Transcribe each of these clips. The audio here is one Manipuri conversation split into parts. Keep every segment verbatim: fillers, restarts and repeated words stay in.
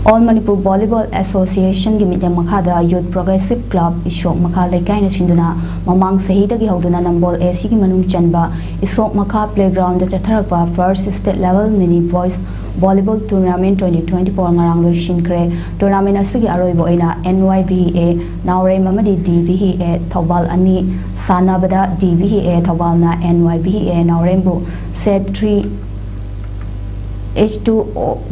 All Manipur Volleyball Association ꯒꯤ ꯃꯤꯠꯌꯦꯡ ꯃꯈꯥꯗ Youth Progressive Club ꯏꯁꯣꯛ ꯃꯈꯥ ꯂꯩꯀꯥꯏꯅ ꯁꯤꯟꯗꯨꯅ ꯃꯃꯥꯡ ꯆꯍꯤꯗꯒꯤ ꯍꯧꯗꯨꯅ ꯅꯝꯕꯣꯜ A C ꯒꯤ ꯃꯅꯨꯡ ꯆꯟꯕ ꯏꯁꯣꯛ ꯃꯈꯥ playground ꯗ ꯆꯠꯊꯔꯛꯄ First State Level Mini Boys Volleyball Tournament twenty twenty-four ꯉꯔꯥꯡ ꯂꯣꯏꯁꯤꯟꯈ꯭ꯔꯦ꯫ Tournament ꯑꯁꯤꯒꯤ ꯑꯔꯣꯏꯕ ꯑꯣꯏꯅ N Y B A ꯅꯥꯎꯔꯦꯝ ꯑꯃꯗꯤ D B A ꯊꯧꯕꯥꯜ ꯑꯅꯤ ꯁꯥꯟꯅꯕꯗ D B A ꯊꯧꯕꯥꯜꯅ N Y B A ꯅꯥꯎꯔꯦꯝꯕꯨ set three H two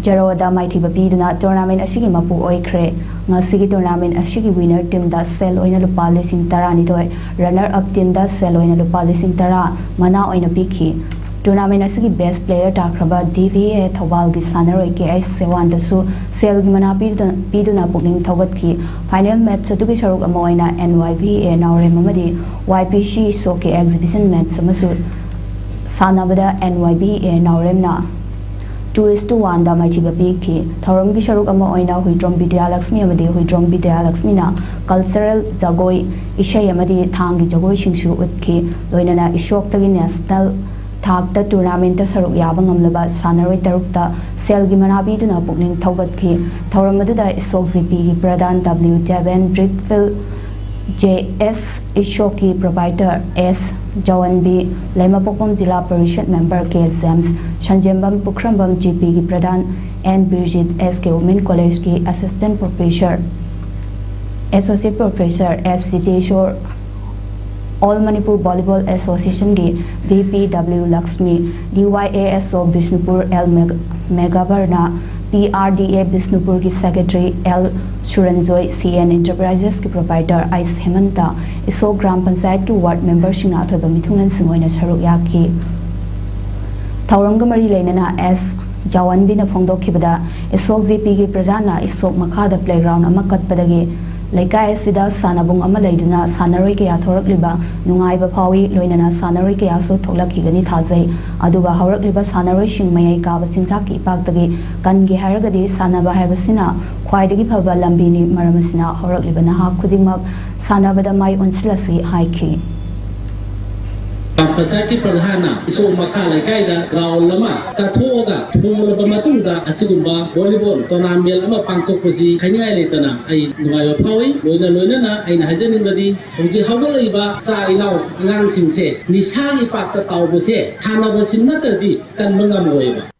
zero ꯗ ꯃꯥꯏꯊꯤꯕ ꯄꯤꯗꯨꯅ tournament ꯑꯁꯤꯒꯤ ꯃꯄꯨ ꯑꯣꯏꯈ꯭ꯔꯦ꯫ ꯉꯁꯤꯒꯤ tournament ꯑꯁꯤꯒꯤ winner team ꯗ ꯁꯦꯜ ꯑꯣꯏꯅ ꯂꯨꯄꯥ ꯂꯤꯁꯤꯡ ꯇꯔꯥꯅꯤꯊꯣꯏ, runner up team ꯗ ꯁꯦꯜ ꯑꯣꯏꯅ ꯂꯨꯄꯥ ꯂꯤꯁꯤꯡ ꯇꯔꯥ ꯃꯅꯥ ꯑꯣꯏꯅ ꯄꯤꯈꯤ꯫ Tournament ꯑꯁꯤꯒꯤ best player ꯇꯥꯈ꯭ꯔꯕ D B A ꯊꯧꯕꯥꯜꯒꯤ ꯁꯥꯟꯅꯔꯣꯏ K H ꯁꯦꯋꯥꯟꯗꯁꯨ ꯁꯦꯜꯒꯤ ꯃꯅꯥ ꯄꯤꯗꯨꯅ, ꯄꯤꯗꯨꯅ ꯄꯨꯛꯅꯤꯡ ꯊꯧꯒꯠꯈꯤ꯫ Final match ꯑꯗꯨꯒꯤ ꯁꯔꯨꯛ ꯑꯃ ꯑꯣꯏꯅ N Y B A ꯅꯥꯎꯔꯦꯝ ꯑꯃꯗꯤ Y P C ꯏꯁꯣꯛꯀꯤ exhibition match ꯑꯃꯁꯨ ꯁꯥꯟꯅꯕꯗ N Y B A ꯅꯥꯎꯔꯦꯝꯅ two is to one ꯗ ꯃꯥꯏꯊꯤꯕ ꯄꯤꯈꯤ꯫ ꯊꯧꯔꯝꯒꯤ ꯁꯔꯨꯛ ꯑꯃ ꯑꯣꯏꯅ ꯍꯨꯏꯗ꯭ꯔꯣꯝ ꯕꯤꯗ꯭ꯌꯥꯂꯛꯁꯃꯤ ꯑꯃꯗꯤ ꯍꯨꯏꯗ꯭ꯔꯣꯝ ꯕꯤꯗ꯭ꯌꯥꯂꯛꯁꯃꯤꯅ cultural ꯖꯒꯣꯏ, ꯏꯁꯩ ꯑꯃꯗꯤ ꯊꯥꯡꯒꯤ ꯖꯒꯣꯏꯁꯤꯡꯁꯨ ꯎꯠꯈꯤ꯫ ꯂꯣꯏꯅꯅ ꯏꯁꯣꯛꯇꯒꯤ national ꯊꯥꯛꯇ tournament ꯇ ꯁꯔꯨꯛ ꯌꯥꯕ ꯉꯝꯂꯕ ꯁꯥꯟꯅꯔꯣꯏ ꯇꯔꯨꯛꯇ ꯁꯦꯜꯒꯤ ꯃꯅꯥ ꯄꯤꯗꯨꯅ ꯄꯨꯛꯅꯤꯡ ꯊꯧꯒꯠꯈꯤ꯫ ꯊꯧꯔꯝ ꯑꯗꯨꯗ ꯏꯁꯣꯛ G P ꯒꯤ pradhan W Deben, Brickfield J S ꯏꯁꯣꯛꯀꯤ proprietor S Jawanbi, Leimapokpam zilla parishad member K James, Sanjembam Pukhrambam G P ꯒꯤ pradhan N Birjit, S K Women College ꯀꯤ assistant professor, associate professor S ꯖꯤꯇꯦꯁꯣꯔ, All Manipur Volleyball Association ꯒꯤ V P W Lakshmi, D Y A S O Bishnupur L ꯃꯦꯒ-, ꯃꯦꯒꯥꯕꯔꯅ, P R D A ꯕꯤꯁꯅꯨꯄꯨꯔꯒꯤ secretary L ꯁꯨꯔꯟꯖꯣꯏ, C N Enterprises ꯀꯤ proprietor ꯑꯩꯁ ꯍꯦꯃꯟꯇ, ꯏꯁꯣꯛ ꯒ꯭ꯔꯥꯝ ꯄꯟꯆꯥꯌꯠꯀꯤ ward member ꯁꯤꯡꯅ ꯑꯊꯣꯏꯕ ꯃꯤꯊꯨꯡꯂꯦꯟꯁꯤꯡ ꯑꯣꯏꯅ ꯁꯔꯨꯛ ꯌꯥꯈꯤ꯫ ꯊꯧꯔꯝꯒ ꯃꯔꯤ ꯂꯩꯅꯅ S ꯖꯋꯥꯟꯕꯤꯅ ꯐꯣꯡꯗꯣꯛꯈꯤꯕꯗ, ꯏꯁꯣꯛ G P ꯒꯤ ꯄ꯭ꯔꯙꯥꯟꯅ ꯏꯁꯣꯛ ꯃꯈꯥꯗ playground ꯑꯃ ꯀꯠꯄꯗꯒꯤ ꯂꯩꯀꯥꯏ ꯑꯁꯤꯗ ꯁꯥꯟꯅꯕꯨꯡ ꯑꯃ ꯂꯩꯗꯨꯅ ꯁꯥꯟꯅꯔꯣꯏ ꯀꯌꯥ ꯊꯣꯔꯛꯂꯤꯕ ꯅꯨꯡꯉꯥꯏꯕ ꯐꯥꯎꯏ, ꯂꯣꯏꯅꯅ ꯁꯥꯟꯅꯔꯣꯏ ꯀꯌꯥꯁꯨ ꯊꯣꯛꯂꯛꯈꯤꯒꯅꯤ ꯊꯥꯖꯩ꯫ ꯑꯗꯨꯒ ꯍꯧꯔꯛꯂꯤꯕ ꯁꯥꯟꯅꯔꯣꯏꯁꯤꯡ ꯃꯌꯥꯏ ꯀꯥꯕ ꯆꯤꯟꯖꯥꯛꯀꯤ ꯏꯄꯥꯛꯇꯒꯤ ꯀꯟꯒꯦ ꯍꯥꯏꯔꯒꯗꯤ ꯁꯥꯟꯅꯕ ꯍꯥꯏꯕꯁꯤꯅ ꯈ꯭ꯋꯥꯏꯗꯒꯤ ꯐꯕ ꯂꯝꯕꯤꯅꯤ, ꯃꯔꯝ ꯑꯁꯤꯅ ꯍꯧꯔꯛꯂꯤꯕ ꯅꯍꯥ ꯈꯨꯗꯤꯡꯃꯛ ꯁꯥꯟꯅꯕꯗ ꯃꯥꯏ ꯑꯣꯟꯁꯤꯜꯂꯁꯤ ꯍꯥꯏꯈꯤ꯫ ꯄꯟꯆꯥꯌꯠꯀꯤ ꯄ꯭ꯔꯙꯥꯟꯅ ꯏꯁꯣꯝ ꯃꯈꯥ ꯂꯩꯀꯥꯏꯗ ꯒ꯭ꯔꯥꯎꯟ ꯑꯃ ꯀꯠꯊꯣꯛꯑꯒ ꯊꯣꯜꯂꯕ ꯃꯇꯨꯡꯗ ꯑꯁꯤꯒꯨꯝꯕ ꯚꯣꯂꯤꯕꯣꯜ ꯇꯣꯔꯅꯥꯃꯦꯟ ꯑꯃ ꯄꯥꯡꯊꯣꯛꯄꯁꯤ ꯍꯥꯏꯅꯤꯡꯉꯥꯏ ꯂꯩꯇꯅ ꯑꯩ ꯅꯨꯡꯉꯥꯏꯕ ꯐꯥꯎꯏ꯫ ꯂꯣꯏꯅ ꯂꯣꯏꯅꯅ ꯑꯩꯅ ꯍꯥꯏꯖꯅꯤꯡꯕꯗꯤ ꯍꯧꯖꯤꯛ ꯍꯧꯒꯠꯂꯛꯏꯕ ꯏꯆꯥ ꯏꯅꯥꯎ ꯑꯉꯥꯡꯁꯤꯡꯁꯦ ꯅꯤꯁꯥꯒꯤ ꯄꯥꯞꯇ ꯇꯥꯎꯕꯁꯦ ꯁꯥꯟꯅꯕꯁꯤ ꯅꯠꯇ꯭ꯔꯗꯤ ꯀꯟꯕ ꯉꯝꯃꯣꯏꯕ꯫